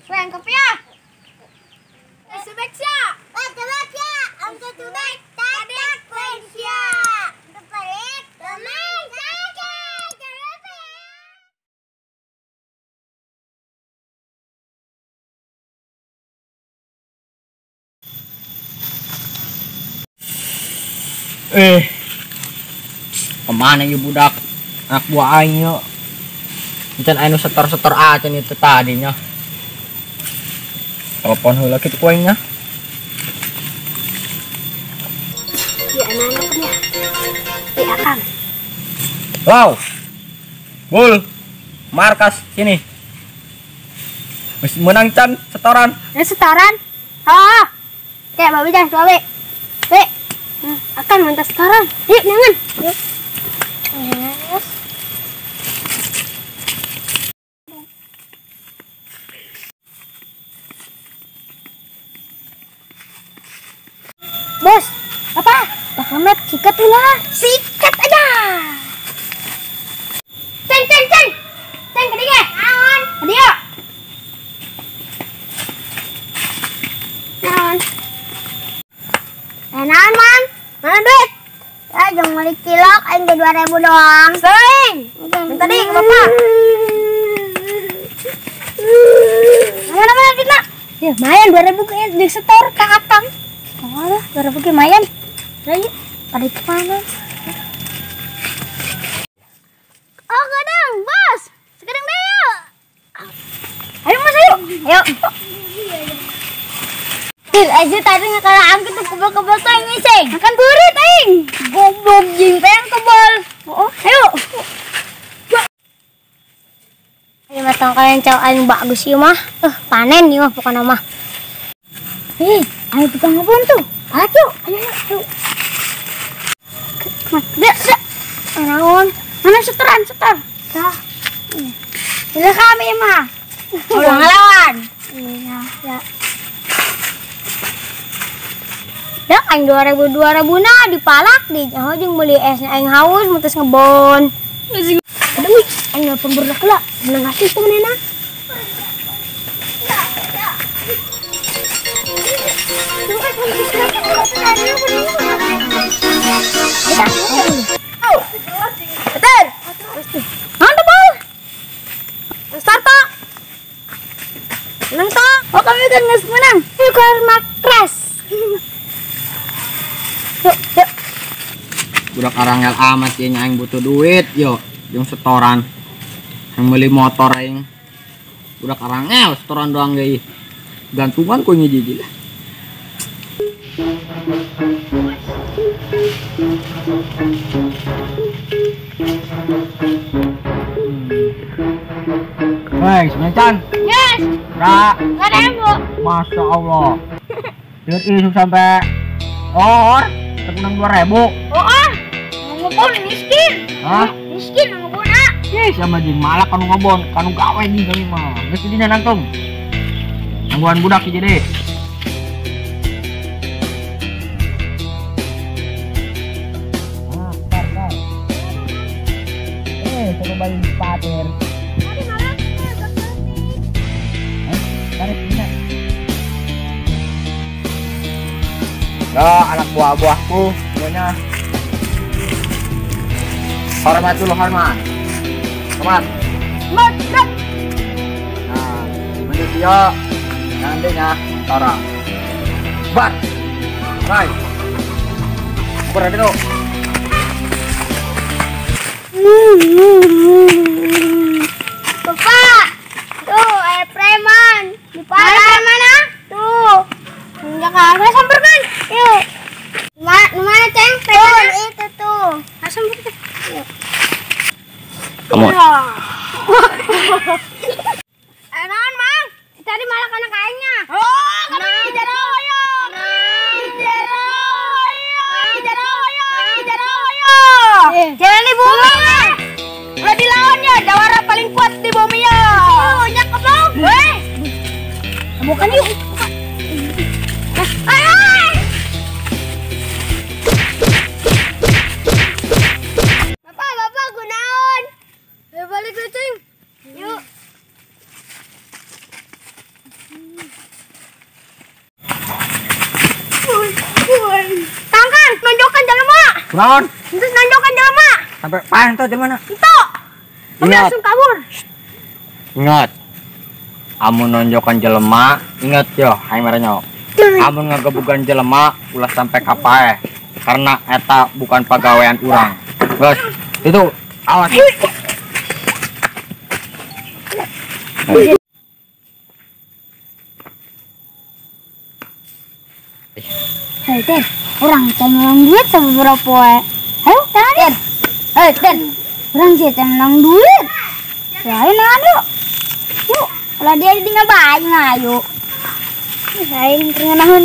Weng kopiah. Sebeksia. Sebeksia. Angkat tubek. Tadak pensia. Kebalik. Lumayan saja. Kemana yuk budak? Anak buah aing yuk. Encan aing nu setor-setor acan itu tadinya. Telepon heula kitu ku aingnya. Ya anak-anak ya. Akang. Wow. Bul. Markas sini. Wis menang can setoran. Setoran? Oh. Kayak babe dah, babe. Be. Akan minta setoran. Yuk, jangan. Yuk. Yes. Bos, apa? Pak Kemet, sikat ulah. Sikat aja. Ceng, ceng, ceng. Ceng, ke dia. Naon? Ke dia. Naon? Naon, Mang? Mana duit? Ya, jangan beli cilok, aing ge 2000 doang. Sering. Minta di ke bapak. Mana mana duitna? Ya, lumayan 2000 ke disetor ke akang. Oh, 2000 ge lumayan. Ayo, pada kemana? Oh, kadang, bos. Sekarang deh yuk. Ayo, Mas, ayo. Ayo. Til aja tadi ngakalah angkut tuh kebal-kebal tuh yang ngising. Makan burit aing. Goblok jing pengen kebal. Oh, ayo. Ayo matang kalian cowok aing bagus ieu mah. Panen ieu mah pokona mah. Ayo tukang ngebon tuh. Ayo, ayo, ayo. Dek, dek. Naon? Mana setoran, setor. Tah. Ini kami mah. Ulah ngelawan. Iya, ya. Ya, aing 2000 na dipalak di oh jeung meuli esnya aing haus mutus ngebon. Aduh, aing nelpon budak lah, menang hati teh manehna. Betul. Mana bol? Start tak? Menang tak? Oh kami kan nggak menang. Yuk keluar matras. Yuk, yuk. Budak arangel amat ya aing butuh duit yo, jeung setoran. Yang beli motor aing. Budak arangel setoran doang ge. Gantungan ku ngijiji lah. Hei, sebentar. Yes. Ra. 2000. Masya Allah. Lihat ini sampai oh, menang 2000. Oh, ah. Ngebon miskin. Hah? Miskin ngebon ah. Ih, sama jeung malak kanu ngebon, kanu gawe jeung kami mah. Geus di dinya nangtung. Nangguan budak hiji deui. Ah, tar, tar. Coba balik pater. Tadi malah tarik ini. Ya, anak buah-buahku semuanya. Hormat dulu, hormat. Hormat. Hormat. Nah, manusia nantinya Tara. Bat. Rai. Berada dulu. Bapak, tuh ada preman di pasar. Mana? Tuh. Enggak kalah samperkan. Yuk. Mana Ceng? Preman itu tuh. Samperkan. Yuk. Come on. Naon, Mang? Tadi malah kena kainnya. Oh, kami jero yo. Jero yo. Jero yo. Jalan di bumi. Udah dilawannya, jawara paling kuat di bumi ya. Nyak kebong. Weh. Bukan yuk. Bapak, bapak gunaon. Ayo balik kucing. Yuk. Naon? Terus nonjokan jelema. Sampai paen tuh jelema. Itu. Kami langsung kabur. Ingat. Amun nonjokan jelema, ingat yo, aing maranyo. Amun ngagebugan jelema ulah sampai kapae. Karena eta bukan pagawean urang. Guys, itu awas. Hei, Ten, orang teh menang duit sama beberapa poe. Ayo, tangan. Hei, Ten, orang sih teh menang duit. Ayo, nangan yuk. Yuk, kalau dia tinggal bayi ayo. Aing ngenahan.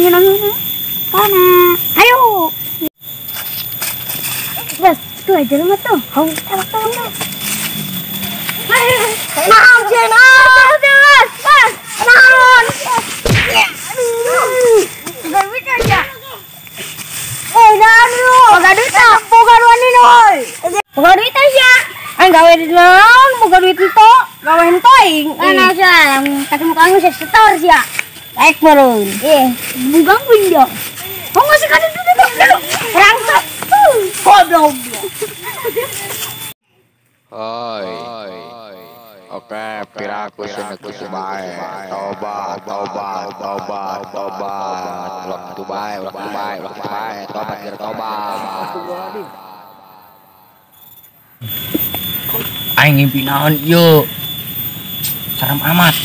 Kana. Ayo. Bas, tuh aja rumah tuh. Hong, tembak tolong. Naon, sih, naon. Bas, naon. Aduh. Gak bisa ya. Eh, lu. Boga duit tak? Boga duit ini, oi. Boga duit aja. Aing gawe di naon, boga duit ento. Gawe ento aing. Ana sia, ketemu kamu sia setor sia. Baik meureun. Eh, bugang punya. Oh, ngasih kado dulu. Rangkap. Goblok. Oi. Oke, piraku sini bae. Tobat, tobat, tobat, tobat. Ulah kitu bae, ulah kitu bae, ulah kitu bae. Tobat, geura tobat. Aing ngimpi naon ieu? Serem amat.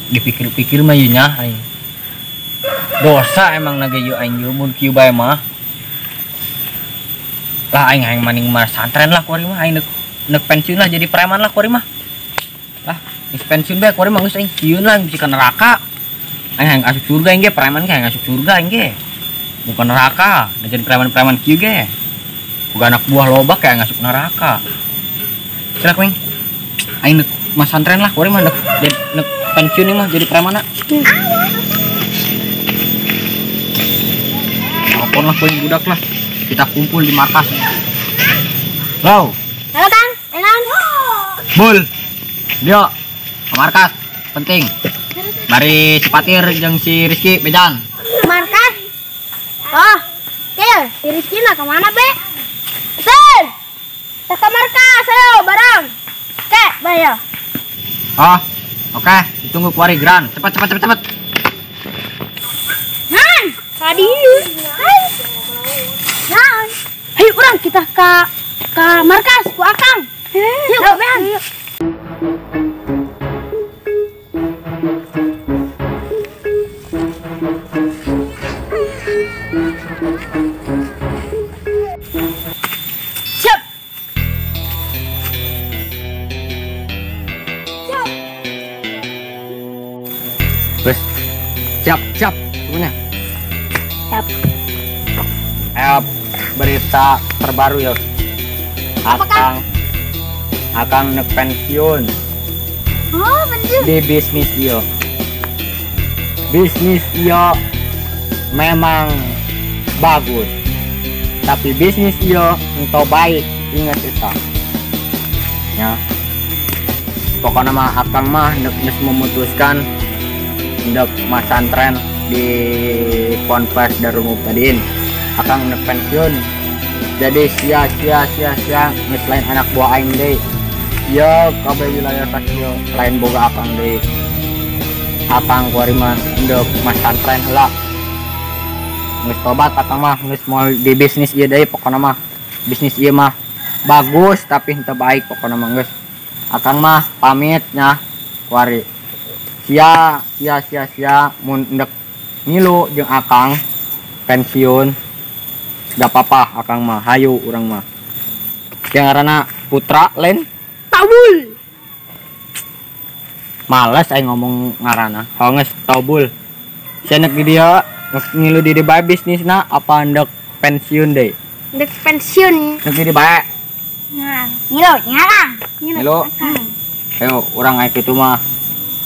Dipikir-pikir mah ieu nya aing. Dosa emang nage ieu aing ieu mun kieu bae mah. Lah aing aing maning mah santren lah kuari mah aing nek pensiun lah jadi preman lah kuari mah. Lah geus pensiun bae kuari mah geus aing sieun lah bisi ka neraka. Aing hayang asup surga aing ge preman ge hayang asup surga aing ge. Bukan neraka, da jadi preman-preman kieu ge. Boga anak buah loba kayak ngasup neraka. Cerak wing. Aing nek mah santren lah kuari mah nek nek pensiun mah jadi preman na. Telepon lah kuing budak lah. Kita kumpul di markas. Halo. Halo Kang, enak. Bul. Dia ke markas, penting. Mari si Patir jeung si Rizky bejan. Markas. Oh, oke, si Rizky lah kemana be? Betul. Kita ke markas, ayo bareng. Oke, bye. Oh, oke, ditunggu kuari Gran. Cepat cepat cepat cepat. Nan, tadi. Nan. Ayo orang kita ke markas ku Akang. Yuk, bean. Siap. Siap. Wes. Siap, siap semuanya. Siap. Ayo, berita terbaru ya. Akang Akang nek pensiun. Oh, pensiun. Di bisnis iyo. Bisnis iyo memang bagus. Tapi bisnis iyo ento baik, ingat itu. Ya. Pokoknya mah Akang mah nek geus memutuskan ndek masantren di Ponpes Darul Mubtadiin. Akang nek pensiun. Jadi sia sia sia sia geus lain anak buah aing deui. Yo kabeh wilayah sakieu lain boga akang deui. Akang kuari mah ndek masantren heula. Geus tobat akang mah geus moal di bisnis ieu deui pokona mah. Bisnis ieu mah bagus tapi henteu baik pokona mah geus. Akang mah pamit nya kuari. Sia sia sia sia mun ndek ngilu jeung akang pensiun. Gak apa-apa akang mah hayu urang mah. Yang ngaranna Putra lain Tabul. Males aing ngomong ngaranna. Hong geus Tabul. Sia nek di dieu nek ngilu di dieu bae bisnisna apa ndek pensiun deui? Ndek pensiun. Nek di dieu bae. Nah, ngilu ngarang. Ngilu. Ayo urang aya kitu mah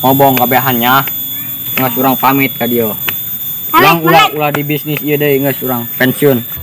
ngobong kabehannya. Geus urang pamit ka dieu. Urang ulah ulah di bisnis ieu deui geus urang pensiun.